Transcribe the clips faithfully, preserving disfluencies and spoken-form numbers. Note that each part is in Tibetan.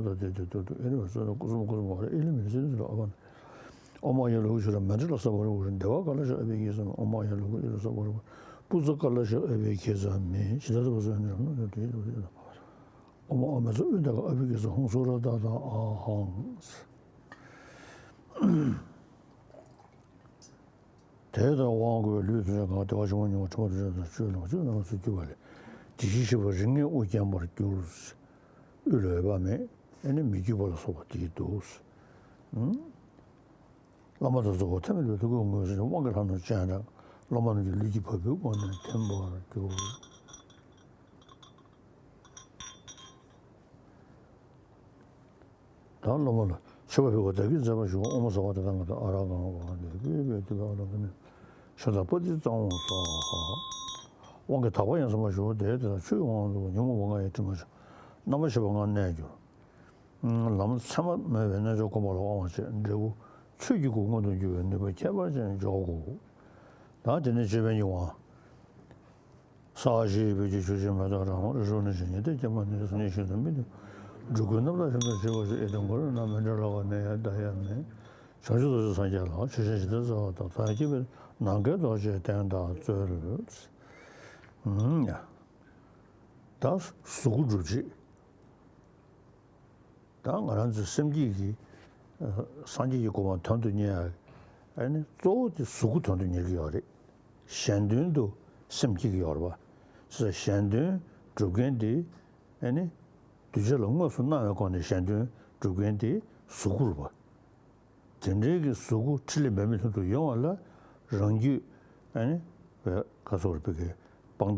ད་ད་དེ་དེ་དུ་དུ་ཨེ་རེ་བ་ས་ད་ཀུ་སུམ་ཀུ་སུམ་ཨ་རེ་ཨེ་ལི་མི་སི་ལ་ཨ་བ་ན། ཨོ་མ་ཡ་ལུག་ཤུ་ར་མན་ཏྲ་ལ་ས་བ་རུ་རུ་དེ་བ་ཀ་ལ་ཤ་ཨ་བེ་ཀེ་ས་མ་ཨོ་མ་ཡ་ལུག་ཡ་ལ་ས་བ་རུ་པུ་ཛ་ཀ་ལ་ཤ་ཨ་བེ་ཀེ་ས་མེ་ཤི་ད་ད་བ་ས་ནི་ར་ན་དེ་དེ་དེ་ཨོ་མ་ཨ་མ་ས་ཨུ་ད་ཀ་ཨ་བེ་ཀེ་ས་ཧོང་སོ་ར་ད་ད་ཨ་ཧང་། དེ་ལྟར་དབང་བསྐུར་བས་ལུས་ཐམས་ཅད་གང་བདེ་བ་ཆེན་པོ་མྱོང་བ་ཁྲོ་བ་དྲི་བ་དང་ཆོས་ལ་ཆོས་རྣམས་སུ་གྱུར་པ་ལས། དེ་བཞིན་གཤེགས་པ་རིགས་ལྔས་དབུ་བརྒྱན་པར་གྱུར། དབུས་ལ་འོད་དཔག་མེད། ཨེ་ནི་མི་བསྐྱོད་པ་ལ་སོགས་པ་དེའི་འདུག། ཨུམ། བླ་མ་དང་རྫོགས་པ་ཐ་མལ་པའི་ཐུགས་ཀའི་ངོས་ཟིན་དབང་གི་ལྷ་རྣམས་སྤྱན་དྲངས། སློབ་མ་རྣམས་ཀྱི་ལུས་ཀྱི་བ་སྤུའི་སྒོ་ནས་ཐིམ་པར་གྱུར། ད་སློབ་མ་ལ་མཆོད་པ་ཕུལ་བ་བདག་གིས་མཛད་པར་ཞུ། ཨོཾ་ཟླ་བ་ཏདྱ་ཐཱ་ག་ཏ་ཨ་ར་ག་ཧ་ནི་པི་པེ་ཏི་པ་ཨ་ར་ག་ནི་ཤ་ད་པ་ཏི་ཙ་ཝང་སྭཱ་ཧཱ། དབང་གི་དག་པ་ཡང་ཟིན་པར་ཞུ། དེ་དེ་ལ་ཆུ་ཡི་དབང་དུ་ཉོན་མོངས་པ་ལྔ་ཡི་དྲི་མ་ཆག་རྣམ་པར་ཤེས་པ་ལྔ་གནས་གྱུར། ལམ་མཚན་མ་མེད་པའི་རྣལ་འབྱོར་སྒོམ་པ་ལ་དབང་བྱེད། འབྲས་བུ་ཆོས་ཀྱི་སྐུ་མངོན་དུ་གྱུར་པའི་ནུས་པ་ཁྱད་པར་ཅན་འཇོག་གོ། ད་དེ་ནས་ཅོད་པན་གྱི་དབང་། སྭཱ་ཧཱ་ཞེས་པས་ཀྱང་ཆོས་ཅན། མེ་ཏོག་རང་དབང་རི་ཁྲོད་ནས་བཞེངས་ནས། ཏེ་སྐྱེ་མེད་ནས་སངས་རྒྱས་ཞིང་དུ་སྨིན་ཏེ། འགྲོ་ཀུན་རྣམ་དག་ཤིན་ཏུ་ཞི་བར་བྱེད། ཡི་དམ་གུ་རུ་ནི་མི་འབྲལ་བ། ནད་ཡང་དག་ཡང་མེད། བྱང་ཆུབ་ཏུ་སངས་རྒྱས་ལ། ཆོས་ཅན་ཇི་ལྟར་བརྩེ་བ་དང་། བདག་གིས་ནམ་མཁའི་རྡོ་རྗེ་གདན་དུ་གསོལ། ཨུམ། ཡ། ད་གཟུགས་སྐུ་སྒྲུབ་བྱེད། ད་ང་རང་ཚོའི་སེམས་བསྐྱེད་ཀྱི་ཨ་སངས་རྒྱས་ཀྱི་གོ་འཕང་དོན་དུ་གཉེར་ཡ། ཨ་ནི་གཙོ་བོ་དེ་གཟུགས་སྐུ་དོན་དུ་གཉེར་གྱི་ཡོད་རེད། གཞན་དོན་དུ་སེམས་བསྐྱེད་ཀྱི་ཡོད་རེད་པ། ཟེར་གཞན་དོན་སྒྲུབ་མཁན་དེ་ཨ་ནི་གདུལ་བྱ་ལ་དངོས་སུ་སྣང་བའི་སྒོ་ནས་གཞན་དོན་སྒྲུབ་མཁན་དེ་གཟུགས་སྐུ་རེད་པ། དེ་འདྲའི་གི་གཟུགས་སྐུ་ཕྲིན་ལས་འབད་མེད་མཐར་ཐུག་ཡོང་བ་ལ་རང་རྒྱུད་ཨ་ནི་བའི་ག་ཚོད་རེད་པའི་གི་སྤང་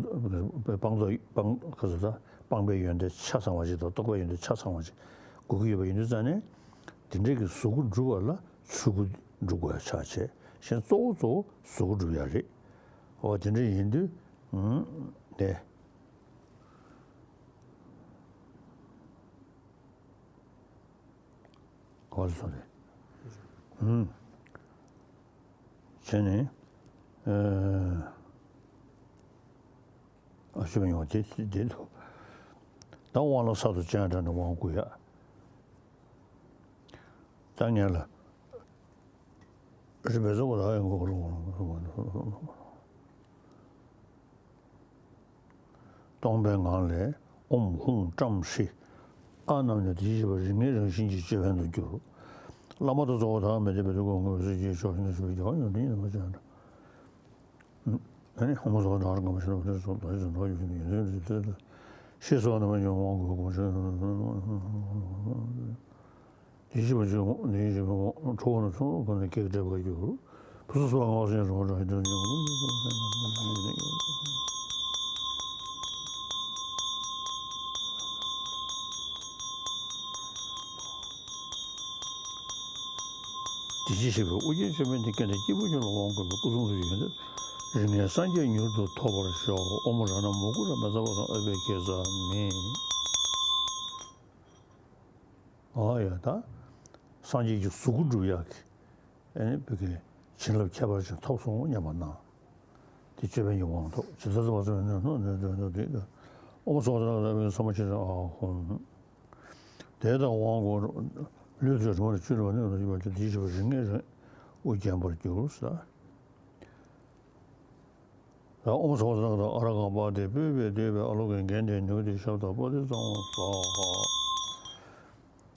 སྤང་ཚོགས་སྤང་ག་ཚོད་ད་སྤངས་པའི་ཡོན་ཏན་ཆ་ཚང་བ་ཞིག་དང་རྟོགས་པའི་ཡོན་ཏན་ཆ་ཚང་བ་ཞིག་དགོས་ཀྱི་ཡོད་པ་ཡིན་དུས་ཙང་ནས་དེ་འདྲའི་གི་གཟུགས་སྐུ་སྒྲུབ་པ་ལ་ཆོས་སྐུ་སྒྲུབ་དགོས་ཡ་ཆགས་བྱས་གཞན་གཙོ་བོ་གཙོ་བོ་གཟུགས་སྐུ་སྒྲུབ་ཡ་རེད། འོ་དེ་འདྲ་ཡིན་དུས་ཨུམ་དེ། ག་པར་སོང་རེད། ཨུམ། བྱས་ནས། ཨ་ཞུ་མི་ཡོང་དེ་དེ་འདུག་ད་དབང་ལ་གསར་དུ་སྤྱན་དྲངས་ནས་དབང་བསྐུར་ཡ། ད་ངས་ལ། རི་བེ་ཙོ་བ་ད་ཡང་གོ་རུ། སྟོང་པའི་ངང་ལས་ཨོཾ་ཧཱུྃ་བཀྲམ་ཧྲཱིཿ་ཨ་རྣམས་ནི་དེ་བཞིན་གཤེགས་པ་རིགས་ལྔའི་རང་བཞིན་གྱི་ཅོད་པན་དུ་གྱུར། བླ་མ་དང་རྫོགས་པ་ཐ་མལ་མེད་པའི་ཐུགས་ཀའི་ངོ་བོས་གཟི་བརྗིད་ཕྱོགས་བཞིར་གནས་ཤིང་བརྗིད་པ་ཡོངས་འདྲེན་ཡིན་པར་བྱ། ཨ་ནི་ཧོ་མོ་སོགས་གྲངས་རིག་ངམ་ཤེས་རབ་ལས་སོགས་དང་ཞེས་སུ་འགྲོ་བའི་ཡོན་ཏན་རིགས་ཏེ། ཞེས་སོགས་རྣམ་པར་སྨྱུང་དབང་བསྐུར་དགོངས་ཤིང་། དེ་བཞིན་གཤེགས་པ་ཆོས་དབང་དེ་བཞིན་གཤེགས་པ་ཁྲོ་བོ་རྣམས་ཚོགས་རྣམས་ཀུན་ནས་སྐད་ཀྱིས་བསྒྲལ་བར་གྱུར། བུ་ཚ་སོགས་ལ་སྔགས་སྲུང་ཡང་སྲུང་བ་དྲག་ཤུལ་དུ་སྙོམས། དེ་བཞིན་གཤེགས་པའི་དབུ་རྒྱན་ཅོད་པན་དེ་བརྒྱན་ཏེ་སྐྱེས་བུ་ཁྱོད་ལ་དབང་བསྐུར་བའི་སྐུ་གསུང་ཐུགས་ཀྱི་ཡོན་ཏན་རིགས་ལྔའི་སངས་རྒྱས་མྱུར་དུ་ཐོབ་པར་ཤོག་ཨོཾ་རཏྣ་མ་ཀུ་ར་མེ་ཙ་བྷཱ་ཏ་ཨ་བྷི་ཥེ་ཛ་མི། ཨ་ཡ་ད། སངས་རྒྱས་ཀྱི་གཟུགས་སྐུ་སྒྲུབ་ཡག་གི་ཨ་ནི་བོད་ཀྱི་བྱིན་རླབས་ཁྱད་པར་ཅན་ཐོབ་སོང་སྙམ་པ་སྣང་། དེ་ཅོད་པན་གྱི་དབང་ཐོབ་ཇི་ལྟར་བརྩེ་བ་ཟེར་བའི་ནང་ནས་ནས་ནས་ནས་དེ་ཨོཾ་སྭ་ཏྲ་ཏ་ཨ་བྷི་ཨ་ན་མ་ཆེ་ཨ་ཧོ། དེ་དང་དབང་བསྐུར་ལུས་དང་གྲིབ་མ་ལས་ཆོས་སྒྲུབ་པ་ནི་ལ་ཡིན་པ་དེ་བཞིན་གཤེགས་པ་རིགས་ལྔའི་རང་དབུ་བརྒྱན་པར་གྱུར་ཟེར། ད་ཨོཾ་སྭ་ཏྲ་ཏ་ཨ་ར་ག་པ་ཏི་པུཥྤེ་བཏུད་པས་ཨ་ལོ་ཀེ་གནྡྷེ་ནུས་ཏེ་ཤབྡ་པ་ཏི་ཙ་ཝང་སྭཱ་ཧཱ།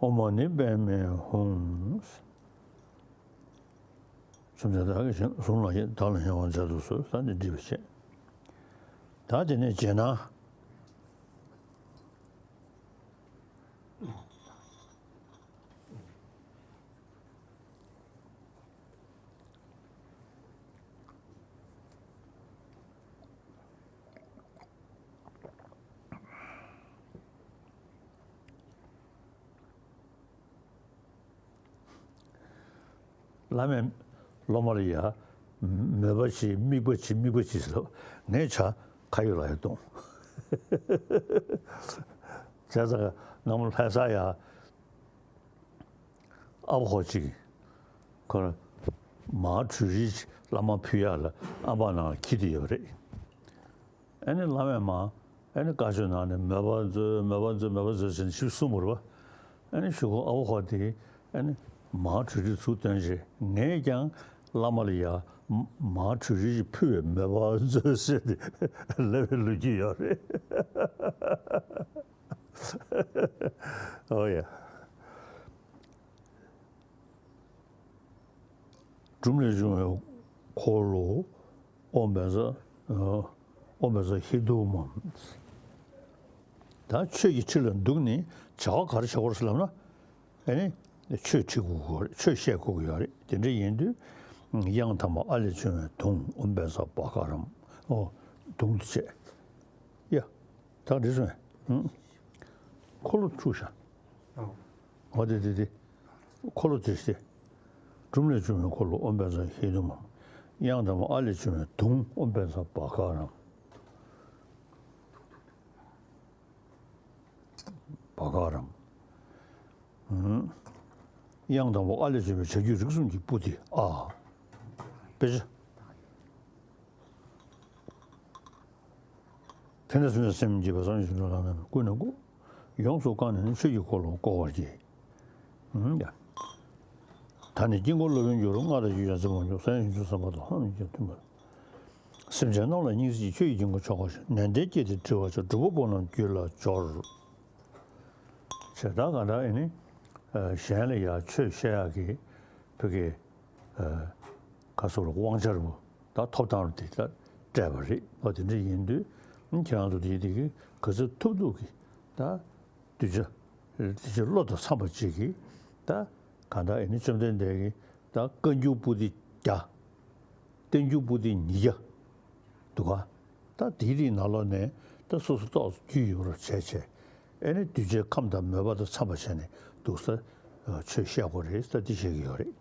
ཨོཾ་མ་ཎི་པདྨེ་ཧཱུྃ། སེམས་ཅན་བདག་གིས་བཟུང་ལ་བདག་ལ་སྙན་དབང་བྱ་དུ་གསོལ། ད་འདི་འདྲི་བ་བྱེད། ད་དེ་ནས་རྗེས་གནང་། བླ་མས་སློབ་མ་ལ་ཡ། མོས་པ་བྱེད། དམིགས་པ་བྱེད། དམིགས་པ་བྱེད་ཟེར་ལབ། ངས་བྱ། ཁ་ཡོད་ལག་ཡོད་གཏོང་། བྱས་ཙང་སྔ་མོ་ལྷ་ས་ཡ། ཨ་བ་ཧོ་ཅིག་ཁོ་མར་གྲུ་རིས་བླ་མར་ཕུལ་ཡག་ལ་ཨ་བ་ནང་ལ་འཁྱེར་དེ་ཡོད་རེད། ཨ་ནི་བླ་མས་མར་ཨ་ནི་བཀའ་ཆོས་གནང་ནས་མོས་པ་མཛོད། མོས་པ་མཛོད། མོས་པ་མཛོད་ཟེར་ནས་ཞིབ་གསུངས་པ་རེད་པ། ཨ་ནི་གཞུག་གུ་ཨ་བ་ཧོ་དེས་ཨ་ནི་མར་གྲུ་རིས་ཚུར་བཏོན་རྗེས་ངས་ཀྱང་བླ་མ་ལ་ཡ་མར་གྲུ་རིས་ཕུལ་བའི་མོས་པ་མཛོད་ཟེར་ཏེ་ལབ་པའི་ལོ་རྒྱུས་ཡོད་རེད། ཨོ་ཡ། སྒྲུབ་ལས་བྱུང་བའི་འཁོར་ལོ། ཨོཾ་བཛྲ། ཨོཾ་བཛྲ་ཧེ་ཏུ་མ། ད་ཆོས་ཀྱི་ཁྲི་ལ་འདུག་ནས་བྱ་བ་ག་རེ་བྱེད་དགོས་རེད་ཟེར་ལབ་ན། ཨ་ནི་ཆོས་ཁྲིད་དགོས་ཀྱི་ཡོད་རེད། ཆོས་བཤད་དགོས་ཀྱི་ཡོད་རེད། དེ་འདྲ་ཡིན་དུས། དབྱངས་དང་པོ་ཨ་ལས་བྱུང་བའི་དུང་། ཨོཾ་བཛྲ་བྷ་ག་རཾ། ཨོ། དུང་དུ་བྱས། ཡ། ད་འགྲིག་སོང་ངས། ཨང་། འཁོར་ལོ་འཁྲུགས་ཤག་ཨོ། འོ་དེ་དེ་དེ། འཁོར་ལོ་དེ་སྟེ། སྒྲུབ་ལས་བྱུང་བའི་འཁོར་ལོ། ཨོཾ་བཛྲ་ཧེ་ཏུ་མ། དབྱངས་དང་པོ་ཨ་ལས་བྱུང་བའི་དུང་། ཨོཾ་བཛྲ་བྷ་ག་རཾ། བྷ་ག་རཾ། ཨང་། དབྱངས་དང་པོ་ཨ་ལས་བྱུང་བའི་བྱ་རྒྱུད་རིགས་གསུམ་གྱི་པོ་ཏི་ཨ། དཔེ་ཆ། དེ་ནས་བཟུང་སྟེ་སེམས་བསྐྱེད་པ་བསམ་ཡས་བྱང་ཆུབ་ལམ་རྣམས་ཀུན་ནས་བསྐོར། ཡོངས་སུ་བསྐངས་ནས་ནི་ཆོས་ཀྱི་འཁོར་ལོ་བསྐོར་བར་བགྱི། ཨང་། ཡ། ད་ནི་དཀྱིལ་འཁོར་སློབ་དཔོན་གྱུར། སྔགས་དང་རྒྱུད་ཀྱང་ཚིམ་པར་འགྱུར། ས་ཡི་བྱང་ཆུབ་སེམས་དཔའ་དང་། ལྷ་མིའི་སྤྱན་མཐུ་འབར། སེམས་ཅན་རྣམས་ལ་སྙིང་བརྩེ་ཆེ། ཆོས་ཀྱི་དཀྱིལ་འཁོར་ཆོག་གོ་ཞེས། ནན་ཏན་བསྐྱེད་དེ་དྲི་བར་བྱ། སྒྲུབ་པ་པོ་རྣམས་རྒྱུད་ལ་སྦྱོར། བྱས་ད་ག་ད་ཨེ་ནི། ཨ། གཞན་ལ་ཡ་ཆོས་བཤད་ཡག་གི་བོད་ཀྱི། ཨ། ག་སོགས་ལ་དབང་ཆ་རུ་ད་ཐོབ་ཐང་རུ་དེ་ད་སྤྲད་པ་རེད། འོ་དེ་འདྲ་ཡིན་དུས། ཁྱེད་རང་ཚོ་དེ་དེ་གི་ག་ཚོད་ཐུབ་ཐུབ་ཀྱི་ད། གདུལ་བྱ། གདུལ་བྱ་བློ་དང་འཚམ་པ་ཅིག་གིས་ད་གང་ལྟར་ཨེ་ནི་བཅོམ་ལྡན་འདས་ཀྱི་ད་བཀའ་འགྱུར་པོ་ཏི་བརྒྱ། བསྟན་འགྱུར་པོ་ཏི་ཉིས་བརྒྱ་འདུག་ག་ད་དེའི་རིགས་ནང་ལོགས་ནས་ད་སོ་སོ་ཏོག་ཙམ་རྒྱུས་ཡོད་པར་བྱས་བྱས། ཨེ་ནི་གདུལ་བྱའི་ཁམས་དང་མོས་པ་དང་འཚམ་པ་བྱས་ནས་འདུག་ས། ཆོས་བཤད་དགོས་རེད་ས་འདི་བཤད་ཀྱི་ཡོད་རེད།